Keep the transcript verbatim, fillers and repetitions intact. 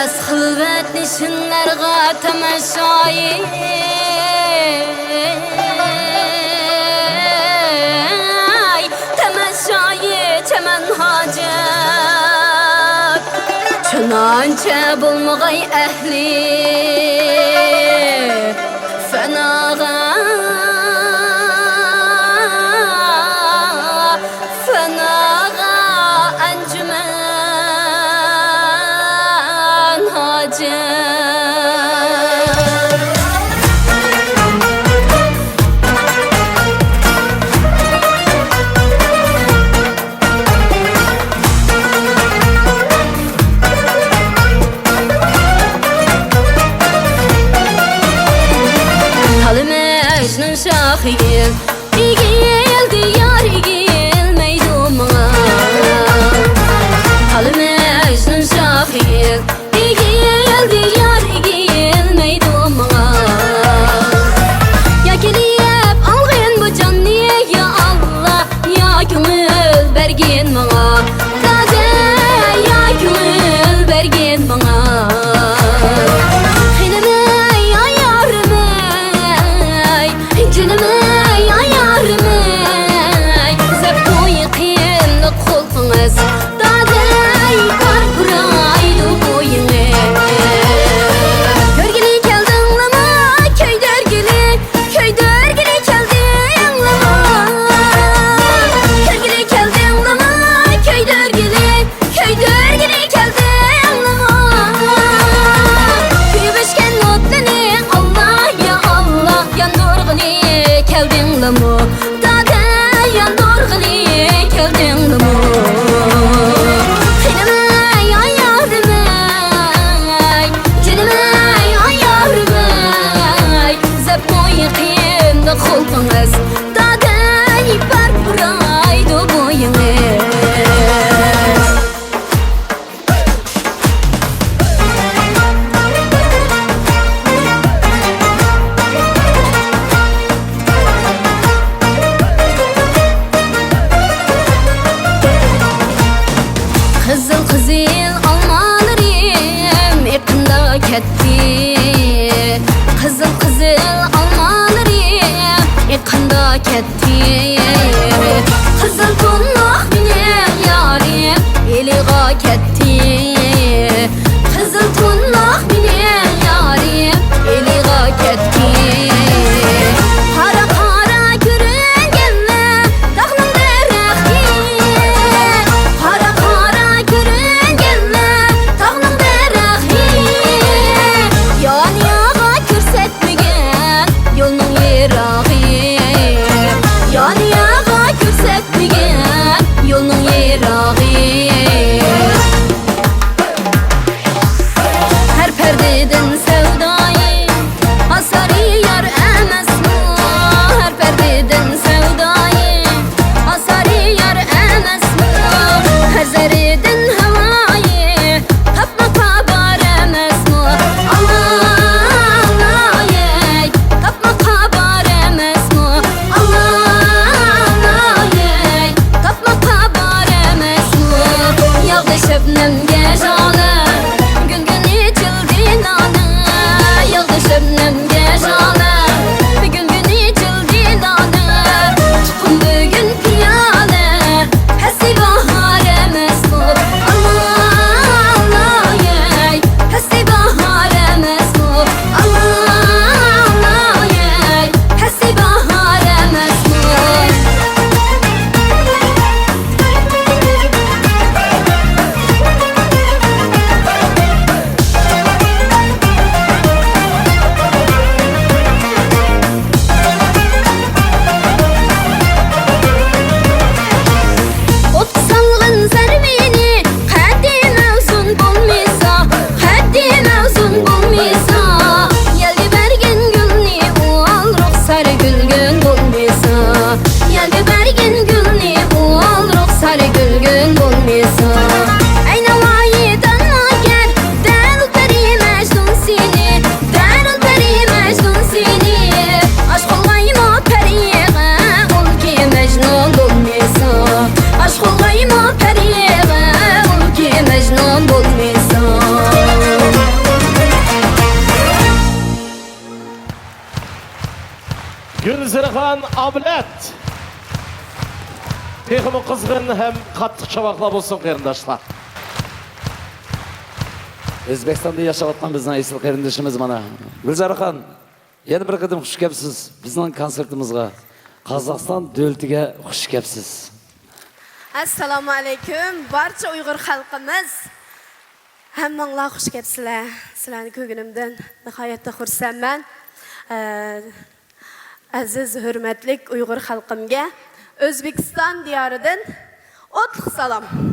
خىلۋەت نىشانلارغا تاماشايى، تاماشايى چىمەن ھاجەت. چۈنەنچە بولمىغاي ئەھلى فاناغا، فاناغا ئەنجۈمەن ھاجەت. تالىمەجنىڭ شاخى ئېگىل، ئېگىل دىيار ئېگىلمەيدۇ ماڭا. تالىمەجنىڭ شاخى ئېگىل، ئېگىل دىيار ئېگىلمەيدۇ ماڭا. يا كېلىپ ئالغىن بۇ جاننى، يا ئاللا، يا كۆڭۈل بەرگىن ماڭا. دادە، يا كۆڭۈل بەرگىن ماڭا. خېنىمەي، يا يارىمەي، جېنىمەي، يا يارىمەي، زەپتۇ يېقىملىق خۇلقىڭىز، دادەي، پارقىرايدۇ بويىڭىز. كۆرگىلى كەلدىڭلىما، كۆيدۈرگىلى، كۆيدۈرگىلى كەلدىڭلىما؟ كۆرگىلى كەلدىڭلىما، كۆيدۈرگىلى، كۆيدۈرگىلى كەلدىڭلىما؟ كۆيۈپ ئۆچكەن ئوتلىنى، ئاللا، يا ئاللا، ياندۇرغىلى كەلدىڭلىمۇ؟ دادە، ياندۇرغىلى كەلدىڭلىمۇ؟ خېنىمەي، يا يارىمەي، جېنىمەي، يا يارىمەي، زەپتۇ يېقىملىق خۇلقىڭىز، دادەي، پارقىرايدۇ بويىڭىز. قىزىل، قىزىل ئالمالىرىم ئېقىندا كەتتى. قىزىل، قىزىل ئالمالىرىم ئېقىندا كەتتى. قىزىل تونلۇق مېنىڭ يارىم ئىلىغا كەتتى. قىزىل تونلۇق مېنىڭ يارىم ئىلىغا كەتتى. قارا، قارا كۆرۈنگەنلەر تاغنىڭ دەرىخى. قارا، قارا كۆرۈنگەنلەر تاغنىڭ دەرىخى. يانىياغا كۆرسەتمىگەن يولنىڭ يىراغى. يانىيا ئابلەت. تېخىمۇ قىزغىن ھەم قاتتىق چاۋاكلار بولسۇن، قېرىنداشلار. ئۆزبېكىستاندا ياشاۋاتقان بىزنىڭ ئېسىل قېرىندىشىمىز مانا. گۈلزارخان، يەنە بىر قېتىم خۇش كەپسىز بىزنىڭ كونسېرتىمىزغا. قازاقىستان دۆلىتىگە خۇش كەپسىز. ئەسسالامۇ ئەلەيكۇم، بارچە ئۇيغۇر خەلقىمىز. ھەممىڭلار خۇش كەپسىلەر. سىلەرنى كۆرگىنىمدىن ناھايەتتە خۇرسەنمەن. ئە، ئەزىز، ھۆرمەتلىك ئۇيغۇر خەلقىمگە ئۆزبېكىستان دىيارىدىن ئوتلۇق سالام.